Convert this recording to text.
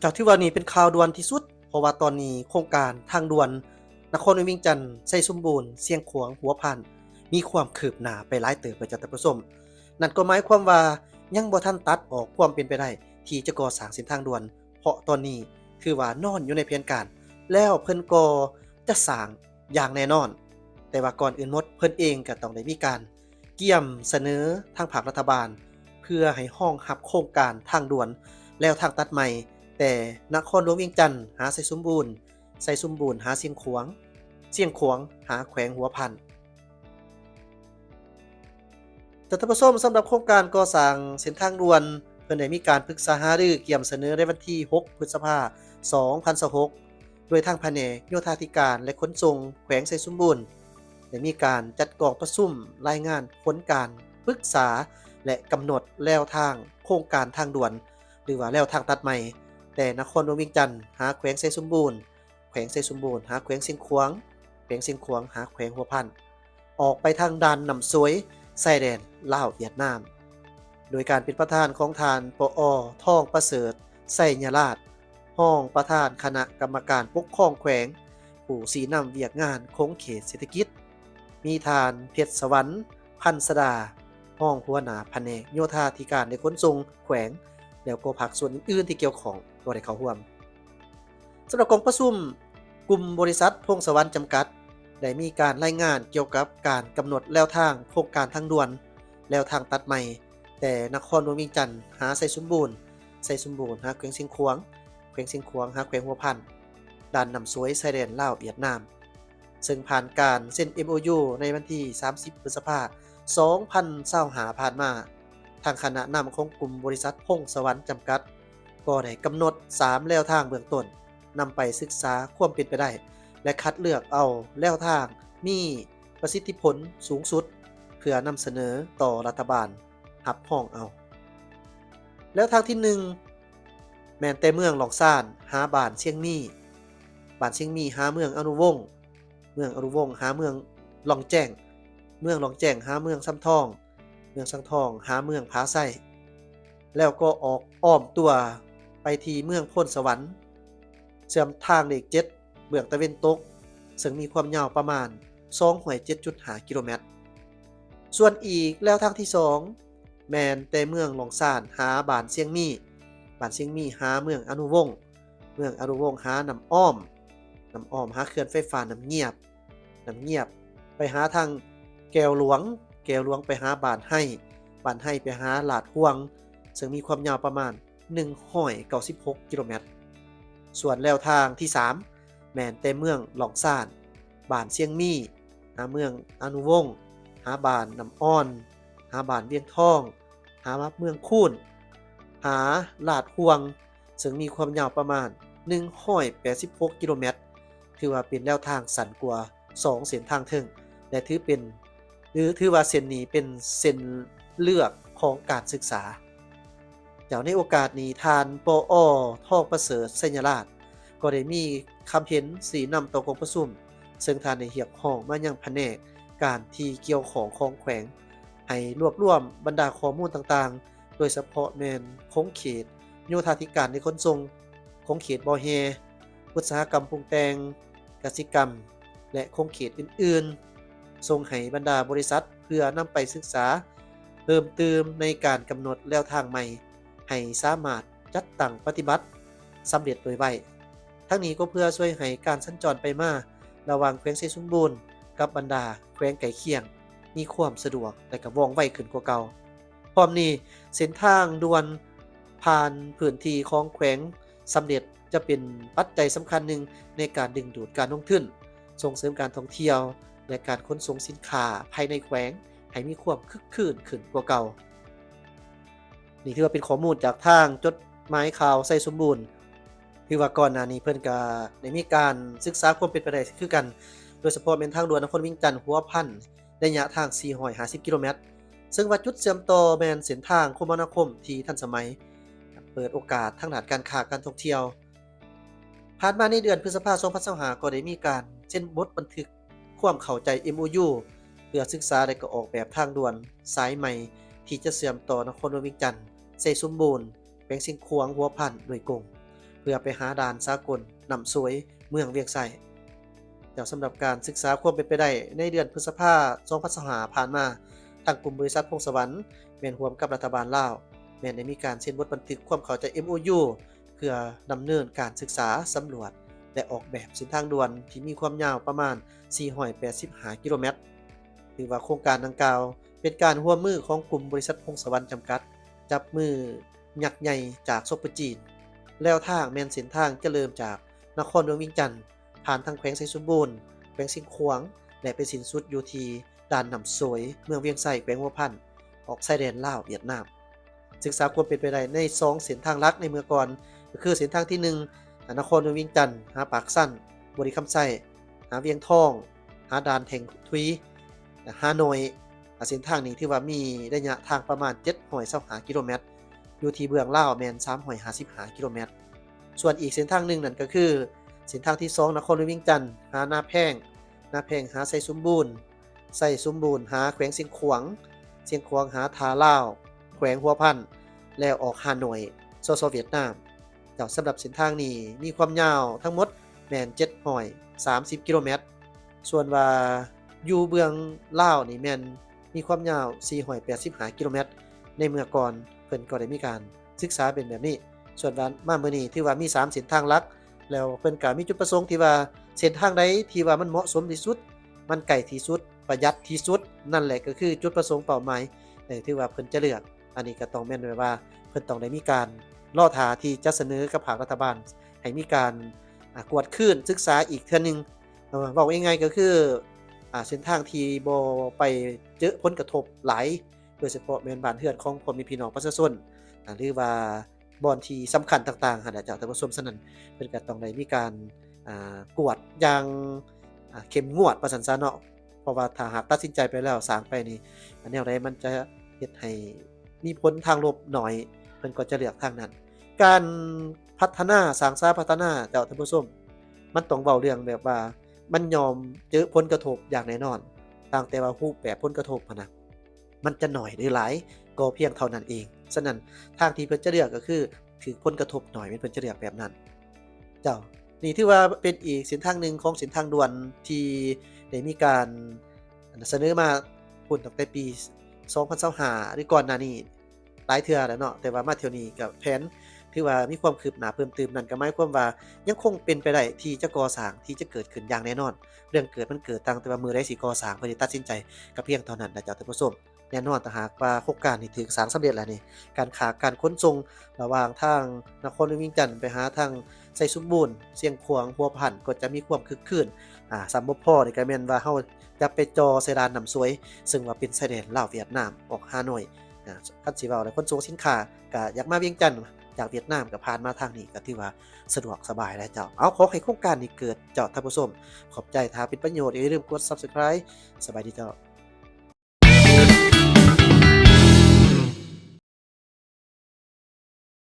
ເຈົ້າ ຖືວ່ານີ້ເປັນຂ່າວດ່ວນທີ່ສຸດ ເພາະວ່າຕອນນີ້ໂຄງການທາງດ່ວນນະຄອນຫຼວງວຽງຈັນ ໄຊສົມບູນ ຊຽງຂວາງ ຫົວພັນ ມີຄວາມຄືບໜ້າໄປຫຼາຍເຕີບແລ້ວ ເຈົ້າທ່ານຜູ້ຊົມ. ນັ້ນກໍໝາຍຄວາມວ່າຍັງບໍ່ທັນຕັດອອກຄວາມເປັນໄປໄດ້ທີ່ຈະກໍ່ສ້າງເສັ້ນທາງດ່ວນ ເພາະຕອນນີ້ຖືວ່ານອນຢູ່ໃນແຜນການ ແລ້ວເພິ່ນກໍຈະສ້າງຢ່າງແນ່ນອນ. ແຕ່ວ່າກ່ອນອື່ນໝົດ ເພິ່ນເອງກໍຕ້ອງໄດ້ມີການກຽມສະເໜີທາງພາກລັດຖະບານ ເພື່ອໃຫ້ຮອງຮັບໂຄງການທາງດ່ວນແລວທາງຕັດໃໝ່ ແຕ່ນະຄອນຫຼວງວຽງຈັນຫາໄຊສົມບູນ, ໄຊສົມບູນຫາຊຽງຂວາງ, ຊຽງຂວາງຫາແຂວງຫົວພັນ. ທ່ານຜູ້ຊົມ, ສຳລັບໂຄງການກໍ່ສ້າງເສັ້ນທາງດ່ວນ ເພິ່ນໄດ້ມີການປຶກສາຫາລືກຽມສະເໜີໃນວັນທີຫົກ ພຶດສະພາ ສອງພັນຊາວຫົກ ໂດຍທາງພະແນກໂຍທາທິການ ແລະ ຂົນສົ່ງແຂວງໄຊສົມບູນ ໄດ້ມີການຈັດກອງປະຊຸມລາຍງານຜົນການປຶກສາ ແລະ ກຳນົດແນວທາງໂຄງການທາງດ່ວນ ຫຼືວ່າແນວທາງຕັດໃໝ່ ແຕ່ນະຄອນຫຼວງວຽງຈັນຫາແຂວງໄຊສົມບູນ, ແຂວງໄຊສົມບູນຫາແຂວງຊຽງຂວາງ, ແຂວງຊຽງຂວາງຫາແຂວງຫົວພັນ ອອກໄປທາງດ່ານນ້ຳສວຍ ຊາຍແດນລາວຫວຽດນາມ ໂດຍການເປັນປະທານຂອງທ່ານ ປອ ທອງປະເສີດ ໄຊຍະລາດ ຮອງປະທານຄະນະກຳມະການປົກຄອງແຂວງ, ຜູ້ຊີ້ນຳວຽກງານຂົງເຂດເສດຖະກິດ, ມີທ່ານ ເພັດສະຫວັນ ພັນສະດາ ຮອງຫົວໜ້າພະແນກໂຍທາທິການ ແລະ ຂົນສົ່ງແຂວງ ແລ້ວກໍພາກສ່ວນອື່ນໆທີ່ກ່ຽວຂ້ອງກໍໄດ້ເຂົ້າຮ່ວມ. ສຳລັບກອງປະຊຸມ, ກຸ່ມບໍລິສັດພົງສະຫວັນຈຳກັດ ໄດ້ມີການລາຍງານກ່ຽວກັບການກຳນົດແນວທາງໂຄງການທາງດ່ວນ, ແນວທາງຕັດໃໝ່ ແຕ່ນະຄອນຫຼວງວຽງຈັນຫາໄຊສົມບູນ, ໄຊສົມບູນຫາແຂວງຊຽງຂວາງ, ແຂວງຊຽງຂວາງຫາແຂວງຫົວພັນ, ດ່ານນ້ຳສວຍ ຊາຍແດນລາວຫວຽດນາມ ເຊິ່ງຜ່ານການເຊັນ ເອັມໂອຢູ ໃນວັນທີສາມສິບ ພຶດສະພາ ສອງພັນຊາວຫ້າ ຜ່ານມາ, ທາງຄະນະນຳຂອງກຸ່ມບໍລິສັດພົງສະຫວັນຈຳກັດ ກໍໄດ້ກຳນົດສາມແນວທາງເບື້ອງຕົ້ນ ນຳໄປສຶກສາຄວາມເປັນໄປໄດ້ ແລະ ຄັດເລືອກເອົາແນວທາງມີປະສິດທິຜົນສູງສຸດ ເພື່ອນຳສະເໜີຕໍ່ລັດຖະບານຮັບຮອງເອົາ. ແນວທາງທີໜຶ່ງ ແມ່ນແຕ່ເມືອງຫຼອງຊານຫາບ້ານຊຽງມີ, ບ້ານຊຽງມີຫາເມືອງອະນຸວົງ, ເມືອງອະນຸວົງຫາເມືອງຫຼອງແຈ້ງ, ເມືອງຫຼອງແຈ້ງຫາເມືອງຊຳທອງ, ເມືອງຊຳທອງຫາເມືອງຜາໄຊ, ແລ້ວກໍອອກອ້ອມຕົວໄປທີ່ເມືອງໂພນສະຫວັນ, ເຊື່ອມທາງເລກເຈັດ ເບື້ອງຕາເວັນຕົກ, ເຊິ່ງມີຄວາມຍາວປະມານສອງຮ້ອຍເຈັດຈຸດຫ້າກິໂລແມັດ. ສ່ວນອີກແນວທາງທີສອງ ແມ່ນແຕ່ເມືອງຫຼອງຊານຫາບ້ານຊຽງມີ, ບ້ານຊຽງມີຫາເມືອງອະນຸວົງ, ເມືອງອະນຸວົງຫານ້ຳອ້ອມ, ນ້ຳອ້ອມຫາເຂື່ອນໄຟຟ້ານ້ຳງຽບ, ນ້ຳງຽບໄປຫາທາງແກ້ວຫຼວງ, ແກ້ວຫຼວງໄປຫາບ້ານໄຮ, ບ້ານໄຮໄປຫາລາດຮ່ວງ, ເຊິ່ງມີຄວາມຍາວປະມານ ໜຶ່ງຮ້ອຍເກົ້າສິບຫົກກິໂລແມັດ. ສ່ວນແນວທາງທີສາມ ແມ່ນແຕ່ເມືອງຫຼອງຊານ, ບ້ານຊຽງມີ, ຫາເມືອງອະນຸວົງ, ຫາບ້ານນ້ຳອ່ອນ, ຫາບ້ານວຽງທອງ, ຫາເມືອງຄູນ, ຫາລາດຮ່ວງ, ເຊິ່ງມີຄວາມຍາວປະມານ ໜຶ່ງຮ້ອຍແປດສິບຫົກກິໂລແມັດ, ຖືວ່າເປັນແນວທາງສັ້ນກວ່າ ສອງເສັ້ນທາງເທິງ ແລະ ຖືເປັນ ຫຼື ຖືວ່າເສັ້ນນີ້ເປັນເສັ້ນເລືອກຂອງການສຶກສາ. ເຈົ້າ ໃນໂອກາດນີ້ ທ່ານ ປອ ທອງປະເສີດ ໄຊຍະລາດ ກໍໄດ້ມີຄຳເຫັນຊີ້ນຳຕໍ່ກອງປະຊຸມ, ເຊິ່ງທ່ານໄດ້ຮຽກຮ້ອງມາຍັງພະແນກການທີ່ກ່ຽວຂ້ອງຂອງແຂວງ ໃຫ້ລວບລວມບັນດາຂໍ້ມູນຕ່າງໆ ໂດຍສະເພາະແມ່ນຂົງເຂດໂຍທາທິການ ແລະ ຂົນສົ່ງ, ຂົງເຂດບໍ່ແຮ່, ອຸດສາຫະກຳປຸງແຕ່ງ, ກະສິກຳ ແລະ ຂົງເຂດອື່ນໆ ສົ່ງໃຫ້ບັນດາບໍລິສັດ ເພື່ອນຳໄປສຶກສາເພີ່ມຕື່ມໃນການກຳນົດແນວທາງໃໝ່ ໃຫ້ສາມາດຈັດຕັ້ງປະຕິບັດສຳເລັດໂດຍໄວ. ທັງນີ້ກໍເພື່ອຊ່ວຍໃຫ້ການສັນຈອນໄປມາລະຫວ່າງແຂວງໄຊສົມບູນກັບບັນດາແຂວງໃກ້ຄຽງ ມີຄວາມສະດວກ ແລະ ກະວ່ອງໄວຂຶ້ນກວ່າເກົ່າ. ພ້ອມນີ້, ເສັ້ນທາງດ່ວນຜ່ານພື້ນທີ່ຂອງແຂວງສຳເລັດ ຈະເປັນປັດໄຈສຳຄັນໜຶ່ງໃນການດຶງດູດການລົງທຶນ, ສົ່ງເສີມການທ່ອງທ່ຽວ ແລະ ການຂົນສົ່ງສິນຄ້າພາຍໃນແຂວງໃຫ້ມີຄວາມຄຶກຄື້ນຂຶ້ນກວ່າເກົ່າ. ນີ້ຖືວ່າເປັນຂໍ້ມູນຈາກທາງຈົດໝາຍຂ່າວໄຊສົມບູນ. ຖືວ່າກ່ອນໜ້ານີ້ເພິ່ນກະໄດ້ມີການສຶກສາຄວາມເປັນໄປໄດ້ຄືກັນ, ໂດຍສະເພາະແມ່ນທາງດ່ວນນະຄອນວຽງຈັນ ຫົວພັນ ໄລຍະທາງສີ່ຮ້ອຍຫ້າສິບກິໂລແມັດ, ເຊິ່ງວ່າຈຸດເຊື່ອມຕໍ່ແມ່ນເສັ້ນທາງຄົມມະນາຄົມທີ່ທັນສະໄໝ, ເປີດໂອກາດທາງດ້ານການຄ້າການທ່ອງທ່ຽວ. ຜ່ານມາໃນເດືອນພຶດສະພາ ສອງພັນຊາວຫ້າ ກໍໄດ້ມີການເຊັນບົດບັນທຶກຄວາມເຂົ້າໃຈ ເອັມໂອຢູ ເພື່ອສຶກສາ ແລະ ກໍອອກແບບທາງດ່ວນສາຍໃໝ່ ທີ່ຈະເຊື່ອມຕໍ່ນະຄອນຫຼວງວຽງຈັນ, ໄຊສົມບູນ, ແຂວງຊຽງຂວາງ, ຫົວພັນ ໂດຍກົງ. ພື່ອໄປຫາດ່ານສາກົນນ້ຳສວຍເມືອງວຽງໄຊ. ແລ້ວສຳລັບການສຶກສາຄວາມເປັນໄປໄດ້ໃນເດືອນພຶດສະພາ ສອງພັນຊາວຫ້າ ຜ່ານມາ, ທາງກຸ່ມບໍລິສັດພົງສະຫວັນແມ່ນຮ່ວມກັບລັດຖະບານລາວ ແມ່ນໄດ້ມີການເຊັນບົດບັນທຶກຄວາມເຂົ້າໃຈ ເອັມໂອຢູ ເພື່ອດຳເນີນການສຶກສາສຳຫຼວດ ແລະ ອອກແບບເສັ້ນທາງດ່ວນທີ່ມີຄວາມຍາວປະມານ ສີ່ຮ້ອຍແປດສິບຫ້າ ກິໂລແມັດ. ຖືວ່າໂຄງການດັ່ງກ່າວເປັນການຮ່ວມມືຂອງກຸ່ມບໍລິສັດພົງສະຫວັນຈຳກັດ ຈັບມືຍັກໃຫຍ່ຈາກສົປຈີນ. ແລວທາງແມ່ນເສັ້ນທາງຈະເລີ່ມຈາກນະຄອນຫຼວງວຽງຈັນ, ຜ່ານທາງແຂວງໄຊສົມບູນ, ແຂວງຊຽງຂວາງ ແລະ ໄປສິ້ນສຸດຢູ່ທີ່ດ່ານນ້ຳສວຍ ເມືອງວຽງໄຊ ແຂວງຫົວພັນ ອອກຊາຍແດນລາວ-ຫວຽດນາມ. ສຶກສາຄວາມເປັນໄປໄດ້ໃນສອງເສັ້ນທາງຫຼັກໃນເມື່ອກ່ອນ ກໍຄືເສັ້ນທາງທີໜຶ່ງ ນະຄອນຫຼວງວຽງຈັນ ຫາປາກຊັນ, ບໍລິຄຳໄຊ, ຫາວຽງທອງ, ຫາດ່ານແທ່ງທຸຍ, ຫາໜ້ອຍ. ເສັ້ນທາງນີ້ຖືວ່າມີໄລຍະທາງປະມານ ເຈັດຮ້ອຍຊາວຫ້າ ກິໂລແມັດ, ຢູ່ທີ່ເບື້ອງລາວແມ່ນ ສາມຮ້ອຍຫ້າສິບຫ້າ ກິໂລແມັດ. ສ່ວນອີກເສັ້ນທາງໜຶ່ງນັ້ນກໍຄືເສັ້ນທາງທີສອງ ນະຄອນຫຼວງວຽງຈັນ ຫານາແພງ, ນາແພງຫາໄຊສົມບູນ, ໄຊສົມບູນຫາແຂວງຊຽງຂວາງ, ຊຽງຂວາງຫາທ່າລາວ, ແຂວງຫົວພັນ ແລ້ວອອກຮ່າໂນ້ຍ ສສ ຫວຽດນາມ. ເຈົ້າ, ສຳລັບເສັ້ນທາງນີ້ມີຄວາມຍາວທັງໝົດແມ່ນ ເຈັດຮ້ອຍສາມສິບ ກິໂລແມັດ. ສ່ວນວ່າຢູ່ເບື້ອງລາວນີ້ແມ່ນມີຄວາມຍາວ ສີ່ຮ້ອຍແປດສິບຫ້າ ກິໂລແມັດ. ໃນເມື່ອກ່ອນເພິ່ນກໍໄດ້ມີການສຶກສາເປັນແບບນີ້. ສ່ວນວ່າມາມື້ນີ້ຖືວ່າມີສາມເສັ້ນທາງຫຼັກ ແລ້ວເພິ່ນກໍມີຈຸດປະສົງທີ່ວ່າເສັ້ນທາງໃດທີ່ວ່າມັນເໝາະສົມທີ່ສຸດ, ມັນໃກ້ທີ່ສຸດ, ປະຢັດທີ່ສຸດ, ນັ້ນແຫຼະກໍຄືຈຸດປະສົງເປົ້າໝາຍ ເອີ ຖືວ່າເພິ່ນຈະເລືອກ. ອັນນີ້ກໍຕ້ອງແມ່ນແບບວ່າເພິ່ນຕ້ອງໄດ້ມີການລໍຖ້າທີ່ຈະສະເໜີກັບພາກລັດຖະບານ ໃຫ້ມີການ ອາ ກວດຄືນສຶກສາອີກເທື່ອໜຶ່ງ. ເອີ ເວົ້າງ່າຍໆກໍຄື ອາ ເສັ້ນທາງທີ່ບໍ່ໄປເຈີຜົນກະທົບຫຼາຍ ໂດຍສະເພາະແມ່ນບ້ານເຮືອນຂອງພໍ່ແມ່ພີ່ນ້ອງປະຊາຊົນ ອາ ຫຼືວ່າບ່ອນທີ່ສຳຄັນຕ່າງໆຫັ້ນນະເຈົ້າທ່ານຜູ້ຊົມ. ສະນັ້ນເພິ່ນກໍຕ້ອງໄດ້ມີການ ອາ ກວດຢ່າງ ອາ ເຂັ້ມງວດວ່າຊັ້ນຊະເນາະ. ເພາະວ່າຖ້າຫາກຕັດສິນໃຈໄປແລ້ວ ສ້າງໄປນີ້ ແນວໃດມັນຈະເຮັດໃຫ້ມີຜົນທາງລົບໜ້ອຍ ເພິ່ນກໍຈະເລືອກທາງນັ້ນ. ການພັດທະນາ, ສ້າງສາພັດທະນາ ເຈົ້າທ່ານຜູ້ຊົມ, ມັນຕ້ອງເວົ້າເລື່ອງແບບວ່າ ມັນຍ່ອມເຈີຜົນກະທົບຢ່າງແນ່ນອນ, ຕ່າງແຕ່ວ່າຮູບແບບຜົນກະທົບຫັ້ນນະ ມັນຈະໜ້ອຍຫຼືຫຼາຍກໍພຽງເທົ່ານັ້ນເອງ. ສະນັ້ນ ທາງທີ່ເພິ່ນຈະເລືອກກໍຄືຖືກຜົນກະທົບໜ້ອຍ ແມ່ນເພິ່ນຈະເລືອກແບບນັ້ນ. ເຈົ້າ, ນີ້ຖືວ່າເປັນອີກເສັ້ນທາງໜຶ່ງຂອງເສັ້ນທາງດ່ວນທີ່ໄດ້ມີການສະເໜີມາພຸ້ນຕັ້ງແຕ່ປີສອງພັນຊາວຫ້າ ຫຼືກ່ອນໜ້ານີ້ຫຼາຍເທື່ອແລ້ວເນາະ, ແຕ່ວ່າມາຖ້ຽວນີ້ກໍແຜນຖືວ່າມີຄວາມຄືບໜ້າເພີ່ມຕື່ມ. ນັ້ນກໍໝາຍຄວາມວ່າຍັງຄົງເປັນໄປໄດ້ທີ່ຈະກໍ່ສ້າງ, ທີ່ຈະເກີດຂຶ້ນຢ່າງແນ່ນອນ. ເລື່ອງເກີດມັນເກີດ, ຕ່າງແຕ່ວ່າມື້ໃດຊິກໍ່ສ້າງ ເພິ່ນຊິຕັດສິນໃຈກໍພຽງເທົ່ານັ້ນນະເຈົ້າທ່ານຜູ້ຊົມ. ແນ່ນອນ ຖ້າຫາກວ່າໂຄງການນີ້ຖືກສ້າງສຳເລັດແລ້ວນີ້ ການຄ້າການຂົນສົ່ງລະຫວ່າງທາງນະຄອນຫຼວງວຽງຈັນໄປຫາທາງໄຊສົມບູນ, ຊຽງຂວາງ, ຫົວພັນ ກໍຈະມີຄວາມຄຶກຄື້ນ. ອາ ສ່ຳບໍ່ພໍນີ້ກໍແມ່ນວ່າເຮົາຈະໄປຈ່ອໃສ່ດ່ານນ້ຳສວຍ ເຊິ່ງວ່າເປັນຊາຍແດນລາວຫວຽດນາມ ອອກຮ່າໂນ້ຍ. ອາ ຄັນຊິເວົ້າແລ້ວ ຂົນສົ່ງສິນຄ້າກໍຢາກມາວຽງຈັນຈາກຫວຽດນາມ ກໍຜ່ານມາທາງນີ້ ກໍຖືວ່າສະດວກສະບາຍແລ້ວເຈົ້າ. ເອົາ, ຂໍໃຫ້ໂຄງການນີ້ເກີດເຈົ້າທ່ານຜູ້ຊົມ. ຂອບໃຈ, ຖ້າເປັນປະໂຫຍດ ຢ່າລືມກົດ Subscribe. ສະບາຍດີເຈົ້າ.